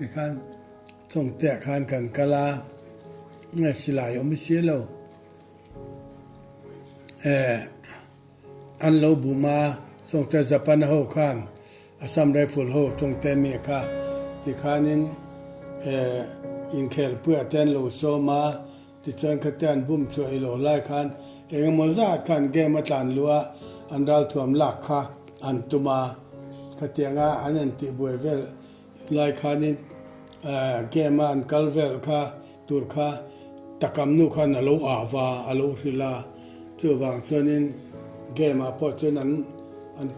Tikhan Chawngte ah khan kan kal a, nge silai awm si lo. Eh an lo bum a, Chawngte Japan ho khan Assam Rifle ho Chawngte mi kha tikhanin eh inkhelpuiah te an lo sawm a, tichuan khate an bum chhuah i lo lai khan engemaw zat khan game a tlan luh a, an ralthuam lak kha an tum a, khatianga an intihbuai vel Lai khanin game a an kal vel kha tur kha takam nu khan a lo ah va, a lo hrilh a, chuvang chuanin game ah pawh chuan an an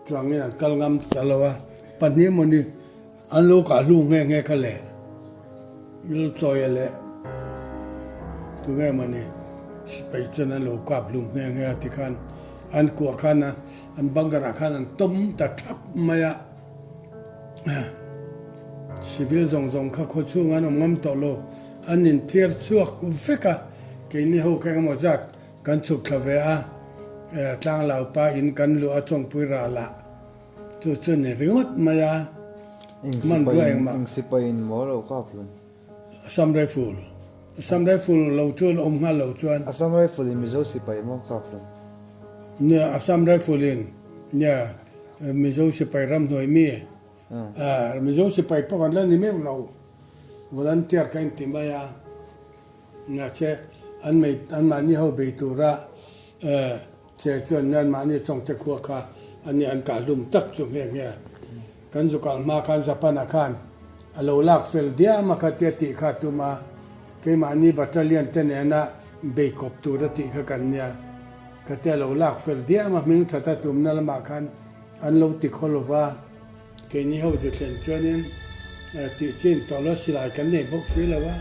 tlangin an kal ngam ta lo a, pahnih mawni an lo kah hlu nghe nghe kha le, Lalchawia leh tunge mawni sipai chuan an lo kap hlu nghe nghe a tikhan an kuah khan a an bunker ah khan an tawm ta thap mai a. Civil zawng zawng kha khaw chhung an awm ngam tawh lo, an inthiar chhuak vek a, keini ho kha engemaw zat kan chhuk thla ve a, Tlanglau pa in kan luh a chawngpui ral ah chu chu ni ringawt mai a, man ruah engmah. Eng sipai in maw lo kap hlun? Assam Rifle, Assam Rifle lo chu awm nghal lo chuan. Assam Rifle in Mizo sipai maw kap hlun? Nia, Assam Rifle in, nia. Mizo sipai ramhnuai mi Mizo sipai pawh kan la ni meuh lo, volunteer ka inti mai a, mahse an mei anmahni ho bei tura che chuan anmahni chawngte khua kha a nia an kah hlum tak chu nghe nghe. Kan zukal hma khan Japan-a khan a lo lak fel diam a kha tia tih kha a tum a, keimahni battalion te nena bei kawp tura tih kha kan nia. Ka tia lo lak fel diam a, hming that a tumna lamah khan an lo ti khaw lo va, keini ho chu thlen chuanin tih chin tawh lo silai kan nei bawk si lo a,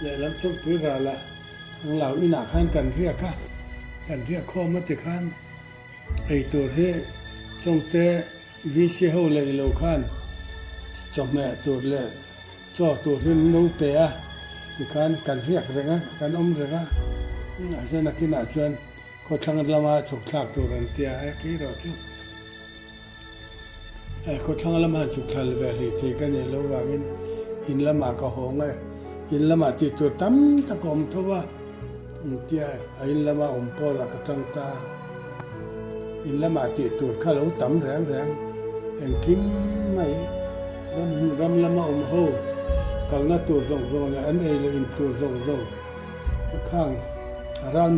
lehlam chawngpui ralah ang lau inah khan kan riak a, kan riak khawm a tikhan eitur hi chawngte VC ho lei lo khan chawhmeh tur leh Chaw tur hi min lo pe a, tikhan kan riak reng a, kan awm reng a, mahse nakinah chuan khawthlang lama chhuk thlak tur an tia e, kei erawh chu khawthlang lama han chhuk thlal ve hlih thei ka nih loh vangin in lamah ka hawng e, in lamah tih tur tam tak a awm tho a, an tia a in lama awm pawlah ka tang ta a, in lamah tih tur kha lo tam reng reng engkim mai. Ram ram lama awm ho kalna tur zawng zawng leh an ei leh in tur zawng zawng a khang a ral.